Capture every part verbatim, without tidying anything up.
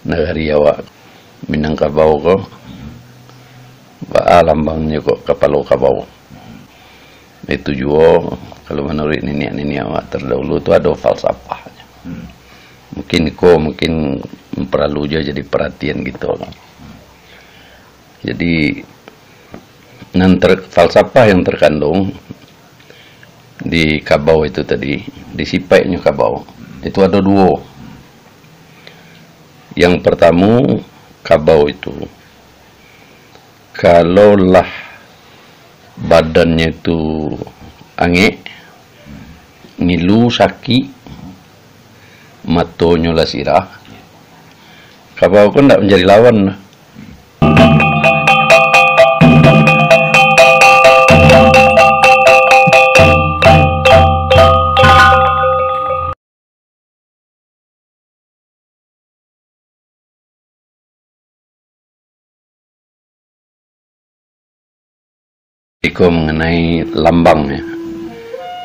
Nagari awak Minangkabau ko, baa lambangnyo kok kapalo kabau. Itu juo, kalau manuruik niniak-niniak awak tardahulu tu ado falsafahnyo. Mungkin iko, mungkin paralu juo jadi paratian kito. Jadi, nan ter-, falsafah yang terkandung di kabau itu tadi, di sipaiknyo kabau, itu ado duo. Yang pertamo, kabau itu, kalau lah badannyo itu angek, ngilu sakik, matonyo lah sirah, kabau ko ndak mancari lawan lah. Iko manganai lambangnyo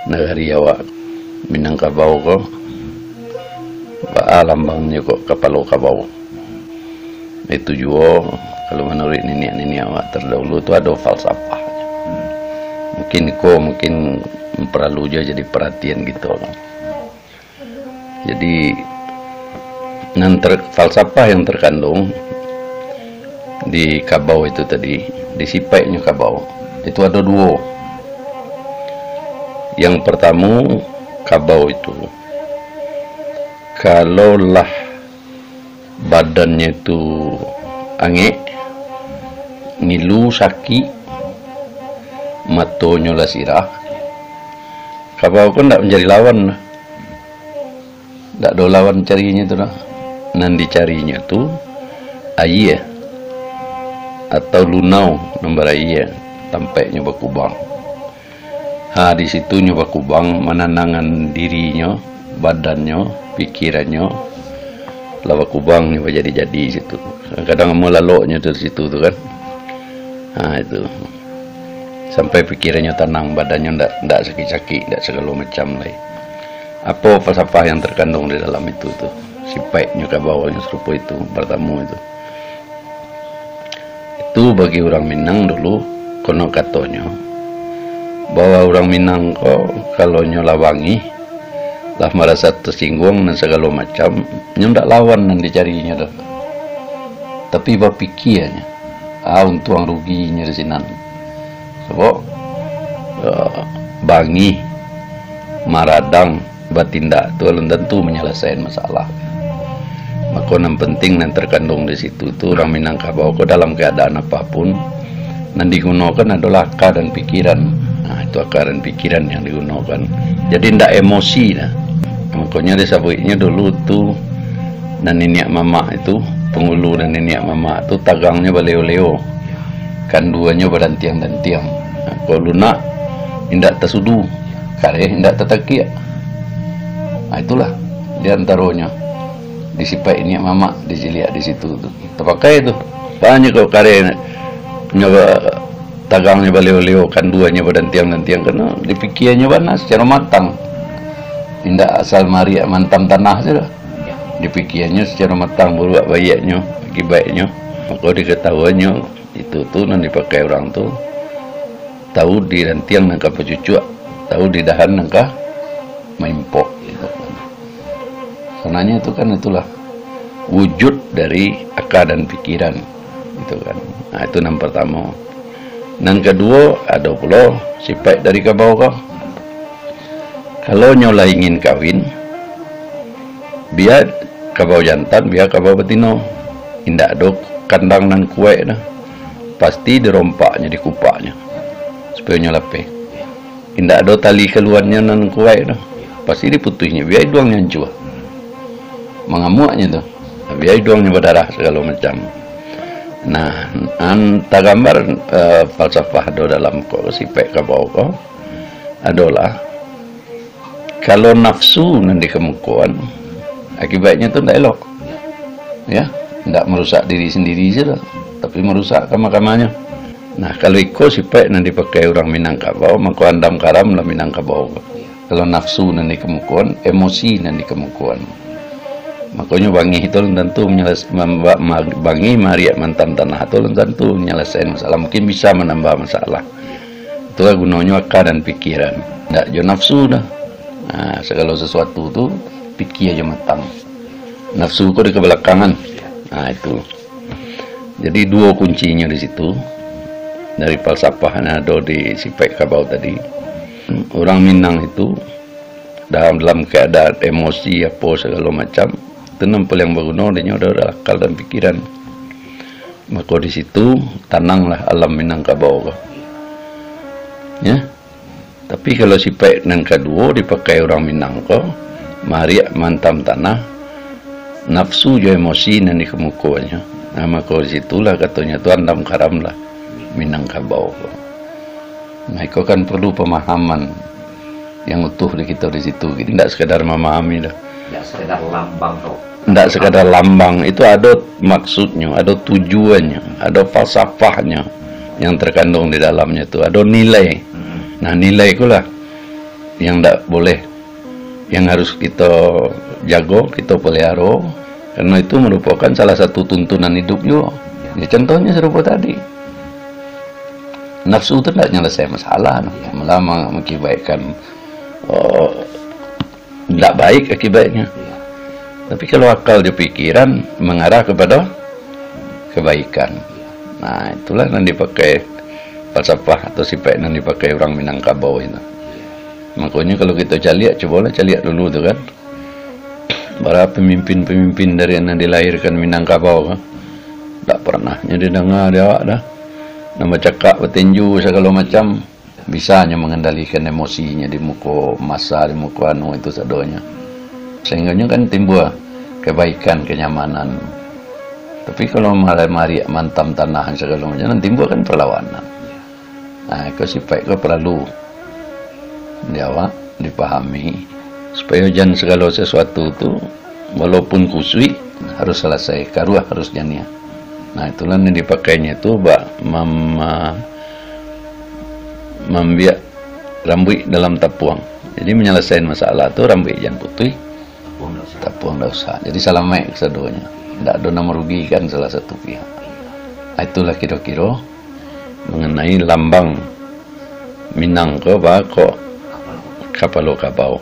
nagari awak Minangkabau ko, baa lambangnyo kok kapalo kabau. Itu juo, kalau manuruik niniak-niniak awak tardahulu tu ado falsafahnyo. Mungkin iko, mungkin paralu juo jadi paratian kito. Jadi, nan ter-, falsafah yang terkandung di kabau itu tadi, di sipaiknyo kabau, itu ado duo. Yang pertamo, kabau itu, kalau lah badannyo itu angek, ngilu sakik, matonyo lah sirah, kabau ko ndak mancari lawan lah. Ndak ado lawan carinyo tu lah. Nan dicarinyo tu aia atau lunau nan baraia, tampaiknyo bakubang. Ha, di situ nyo bakubang, mananangan dirinyo, badannyo, pikirannyo, lah bakubang nyo bajadi-jadi situ. Kadang-kadang amuah laloknyo tu di situ tu kan. Ha, itu. Sampai pikirannyo tanang, badannyo ndak, ndak sakik-sakik, ndak sagalo macam lai. Apo falsafah yang terkandung di dalam itu tu? Sipaiknyo kabau yang sarupo itu, pertamo itu. Itu bagi urang Minang dulu, konon katonyo, bahwa urang Minang ko, kalau nyo lah bangih, lah marasa tasingguang nan sagalo macam, nyo ndak lawan nan dicarinyo tu. Tapi bapikianyo, ah, untuang ruginyo di sinan. Sabab, eh, bangih, maradang, batindak tu alun tantu manyalasaian masalah. Mako, nan penting, nan terkandung di situ tu, urang Minangkabau ko dalam keadaan apapun, nan digunokan adolah aka dan pikiran. Nah, itu aka dan pikiran yang digunokan. Jadi, ndak emosi dah. Makonyo disabuiknyo dulu tu, nan niniak mamak itu, pangulu nan niniak mamak tu, tagangnyo baleo-leo, kanduanyo badantiang-dantiang. Nah, kalau lunak, indak tasudu, kareh indak tatakiak. Nah, itulah di antaronyo. Di sipaik niniak mamak, dicaliak di situ tu. Tapakai tu. Banyak kok kareh nyo ba-, tagangnyo baleo-leo, kanduanyo badantiang-dantiang, karano dipikianyo bana sacaro matang. Indak asal mariak mantam tanah tu doh. Dipikianyo sacaro matang, buruak baiaknyo, akibaiknyo. Mako dikatahuannyo, itu tu nan dipakai urang tu, tahu di rantiang nan ka bacucuak, tahu di dahan nan ka maimpok. Sabananyo itu kan itulah wujud dari aka dan pikiran, gitu kan. Nah, itu nan partamo. Nan kaduo, ado pulo sipaik dari kabau ko. Kalau nyo lah ingin kawin, bia kabau jantan, bia kabau batino, indak ado kandang nan kuaik doh. Pasti dirompaknyo, dikupaknyo, supayo nyo lapeh. Indak ado tali kaluannyo nan kuaik doh. Pasti diputuihnyo, bia iduangnyo ancua. Mangamuaknyo tu, bia iduangnyo badarah sagalo macam. Nah, nan tagambar, eh, falsafah do dalam ko, sipaik kabau ko, adolah, kalau nafsu nan dikamukoan, akibaiknyo tu ndak elok. Ya, ndak marusak diri sandiri sajo, tapi marusak kama-kamanyo. Nah, kalau iko sipaik nan dipakai urang Minangkabau, mako andam karam lah Minangkabau. Kalau nafsu nan dikamukoan, emosi nan dikamukoan. Makonyo bangih tu alun tantu manyalas-, mamba-, ma-, bangih mariak mantam tanah tu alun tantu manyalasaikan masalah, mungkin bisa manambah masalah. Itulah gunonyo aka dan pikiran, ndak jo nafsu doh. Nah, sagalo sasuatu tu pikia jo matang. Nafsu ko di kabalakangan. Nah, itu. Jadi, duo kuncinyo di situ, dari falsafah nan ado di sipaik kabau tadi. Urang Minang itu dalam, dalam keadaan emosi, apo sagalo macam, itu nan paliang baguno dinyo adalah akal dan pikiran. Mako, di situ tananglah alam Minangkabau ko. Ya. Tapi, kalau sipaik nan kaduo dipakai urang Minang ko, mariak mantam tanah, nafsu jo emosi nan dikemukonyo. Nah, mako, di situlah katonyo tu andam karamlah Minangkabau ko. Nah, iko kan perlu pemahaman yang utuh di kito di situ. Jadi, ndak sekadar mamahami doh. Ndak sekadar lambang doh. Ndak sekadar lambang, itu ado maksudnyo, ado tujuannyo, ado falsafahnyo yang terkandung di dalamnyo tu, ado nilai. Hmm. Nah, nilai itulah yang ndak boleh, yang harus kito jago, kito peliharo, karena itu merupakan salah satu tuntunan hidup juo. Ya, contohnyo sarupo tadi. Nafsu tu ndak nyalasai masalah, nah. Ya. Malah ma-, mengakibatkan, oh, ndak baik akibatnyo. Ya. Tapi kalau akal jo pikiran mengarah kepada kebaikan. Nah, itulah nan dipakai falsafah atau sipaik nan dipakai urang Minangkabau itu. Makonyo, kalau kito caliak, cubolah caliak dulu tu kan. Bara pamimpin-pamimpin dari nan dilahirkan Minangkabau ko, ndak pernah nyo didanga di awak doh. Nan bacakak, batinju, sagalo macam, bisa nyo mangendalikan emosinyo di muko masa, di muko anu itu sadonyo. Sahinggonyo kan timbua kebaikan, kenyamanan. Tapi kalau mari-, mariak mantam tanah sagalo macam, nan timbua kan perlawanan. Nah, iko sipaik ko paralu di awak dipahami, supayo jan sagalo sasuatu tu, walaupun kusuik, harus salasai, karuah harus janiah. Nah, itulah nan dipakainyo tu bak mam-, ma-, mambiak rambuik dalam tapuang. Jadi, manyalasaian masalah tu, rambuik jan putuih, tapuang dak usah. Jadi, salamaik kasadonyo. Ndak ado nan marugikan salah satu pihak. Nah, itulah kiro-kiro mengenai lambang Minang ko, baa ko, kapalo kabau.